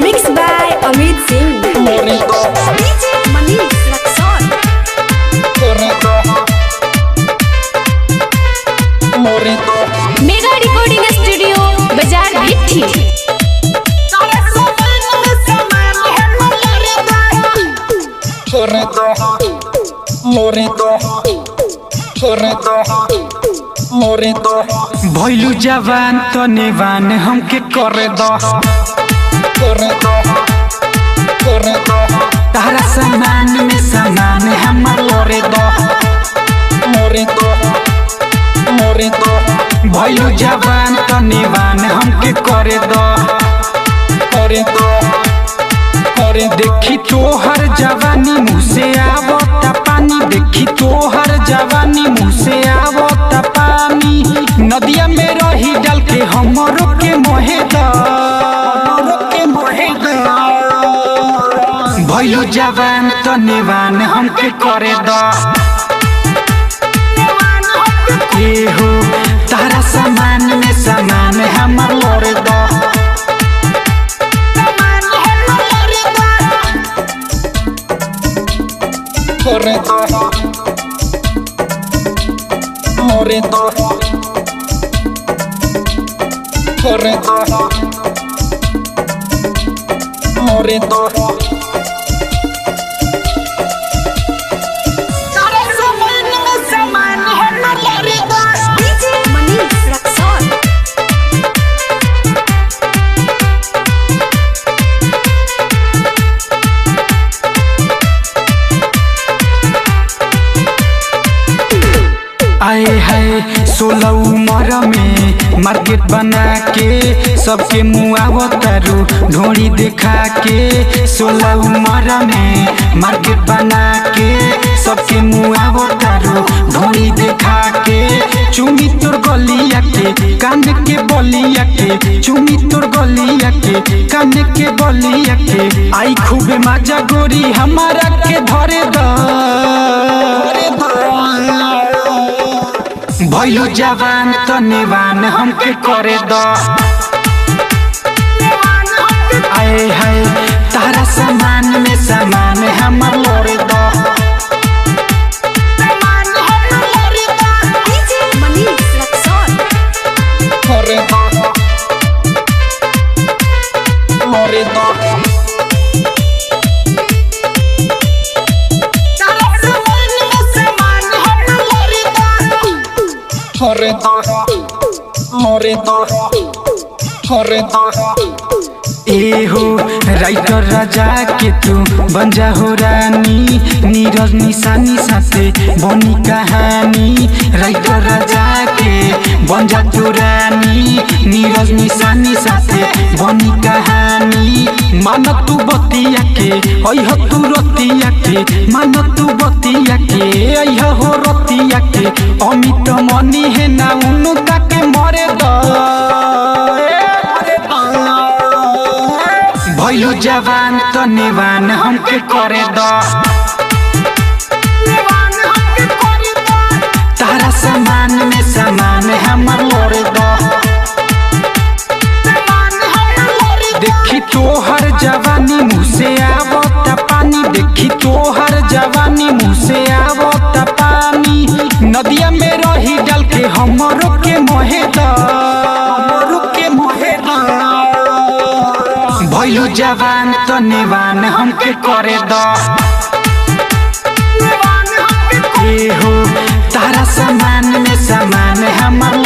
Mix by Amit Singh. DJ Manish Raxaul. Mega recording studio बाजार भिट्ठी। भैलू जवान तो नेवान हमके कर दो। तारा सामान में सामान हमर लोरे दो। भैलू जवान तो नेवान हमके कर दो। देखी तोहर जवानी मुँह से आवता पानी। देखी तोहर जवानी मुँह से आवता पानी। नदिया में रही डाल के हमरो के मोहे द। भैलू जवान तो नेवान हमके करे द। हो तारा सामान में सामान हमर लोरे द। डीजे मनीष रक्सौल। आए है 16 उम्र में मार्केट बना के सबके मुआवतारू ढोड़ी देखा के। 16 उम्र में मार्केट बना के सबके मुआवतारू ढोड़ी देखा के। चुमी तोर गलिया के कान के बलिया के। चुमी तोर गलिया के कान के बलिया के। आई खूबे मजा गोरी हमारा के धरे द। भैलू जवान तो नेवान हमके करे द। आए है तारा सामान में सामान हमर लोरे द। डीजे मनीष रक्सौल। ए हो राइटर राजा के तू बन जा हो रानी। नीरज निशानी साथे बनी कहानी। राइटर राजा के बन जा तू रानी। नीरज निशानी साथे बनी कहानी। मान तू बतिया के अइह तू रतिया के। मान तू बतिया के अइह हो रतिया के। अमित मनी है ना उनका के मरे द। भैलू जवान तो नेवान हमके करे द। तारा सामान में सामान हमर लोरे द। देखी तोहर जवानी मुँह से आवता पानी। देखी तोहर जवानी मुँह से आवता पानी। नदिया में रही डाल के हमरो के मोहे द। भैलू जवान तो नेवान हमके करे द। ए हो तारा सामान में सामान हमर